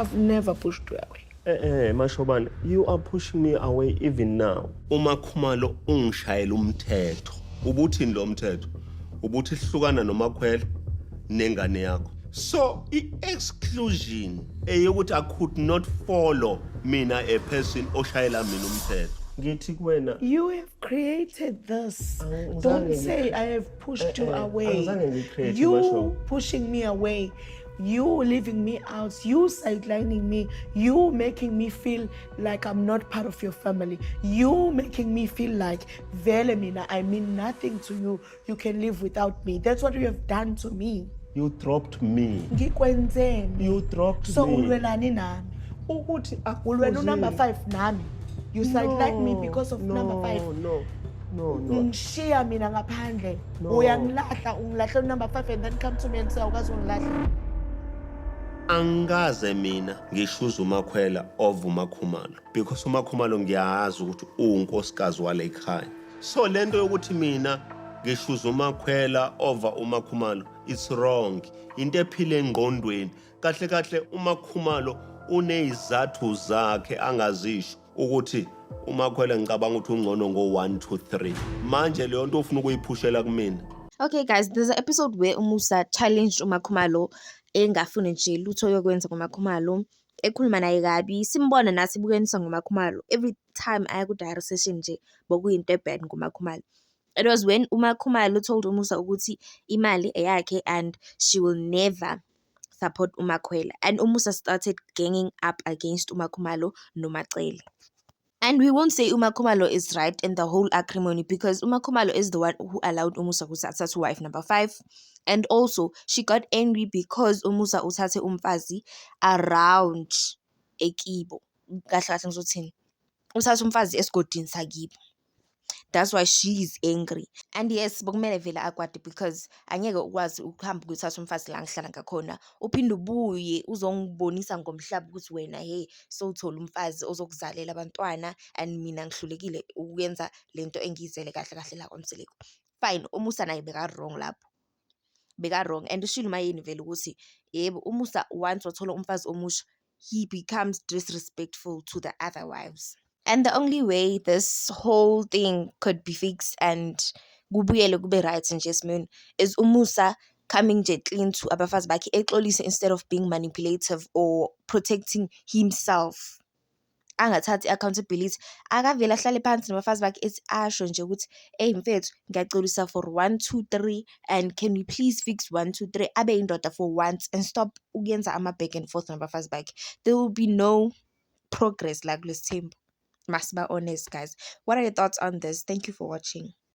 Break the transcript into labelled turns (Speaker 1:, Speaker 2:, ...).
Speaker 1: I've never pushed you away.
Speaker 2: Mashobane, you are pushing me away even now. UMakhumalo ungishayela umthetho. Ubuthini lo mthetho? Ubuthi hlukana noMakhwela nengane yakho. So i-exclusion eyokuthi I could not follow mina, a person oshayela mina umthetho. Ngithi kuwena
Speaker 1: You have created this.
Speaker 2: Angizange
Speaker 1: Don't say I have pushed you away.
Speaker 2: Angizange ngi-create,
Speaker 1: You
Speaker 2: Masho.
Speaker 1: Pushing me away, you leaving me out, you sidelining me, you making me feel like I'm not part of your family, you making me feel like vele mina, I mean nothing to you. You can live without me. That's what you have done to me.
Speaker 2: You dropped me.
Speaker 1: Ngikwenzeni?
Speaker 2: You dropped
Speaker 1: So
Speaker 2: me.
Speaker 1: Ulwelani nami?
Speaker 2: Ukuthi
Speaker 1: Ulwela
Speaker 2: akufuzile.
Speaker 1: Number 5 nami? You sideline me
Speaker 2: No,
Speaker 1: because of
Speaker 2: no,
Speaker 1: number 5?
Speaker 2: No.
Speaker 1: Ungishiya mina ngaphandle.
Speaker 2: No.
Speaker 1: Uyangilahla, ungilahla number 5 and then come to me and say awukaze ungilahla.
Speaker 2: Angikaze mina ngishuza uMakhwela over uMakhumalo because uMakhumalo ngiyazi ukuthi uwunkosikazi wale ekhaya. So lento yokuthi mina ngishuza uMakhwela over uMakhumalo, it's wrong. Into ephile engqondweni kahle kahle, uMakhumalo unezizathu zakhe angazisho ukuthi uMakhwela ngicabanga ukuthi ungcono ngo-1 2 3. Manje leyo nto ufuna ukuyiphushela kumina.
Speaker 3: Okay guys, there's an episode where uMusa challenged uMakhumalo, engafuni nje lutho yokwenza ngoMakhumalo, ekhuluma naye kabi. Simbona nathi ebukeniswa ngoMakhumalo. Every time aya ku-diary session nje bokuyinto e-bad ngoMakhumalo. It was when uMakhumalo told uMusa ukuthi imali eyakhe and she will never support uMakhwela. And uMusa started ganging up against uMakhumalo noMacele. And we won't say uMakhumalo is right in the whole acrimony because uMakhumalo is the one who allowed uMusa ukuthi athathe wife number five. And also, she got angry because uMusa uthathe umfazi around ekibo. Kahle kahle ngizothini? Uthathe umfazi esigodini sakibo. That's why she is angry. And yes, bekumele vele akwate because angeke ukwazi ukuhamba ukuyothatha umfazi la ngihlala ngakhona. Uphinde ubuye uzongibonisa ngomhlaba ukuthi wena, hey, sowuthola umfazi ozokuzalela abantwana and mina ngihlulekile ukwenza lento engiyizele kahle kahle la kwaMseleku. Fine, uMusa naye beka-wrong lapho. Beka-wrong and ushilo uMayeni vele ukuthi yebo, uMusa once wathola umfazi omusha, he becomes disrespectful to the other wives. And the only way this whole thing could be fixed and kubuyele kube right nje esimweni is uMusa coming nje clean to abafazi bakhe, exolise instead of being manipulative or protecting himself. Angathathi i-accountability, akavele ahlale phansi nabafazi bakhe, ethi asho nje ukuthi, "Eyi mfethu, ngiyaxolisa for one two three and can we please fix one two three?" Abe indoda for once and stop ukuyenza ama-back and forth nabafazi bakhe. There will be no progress la kulesi thembu. Masiba honest, guys. What are your thoughts on this? Thank you for watching.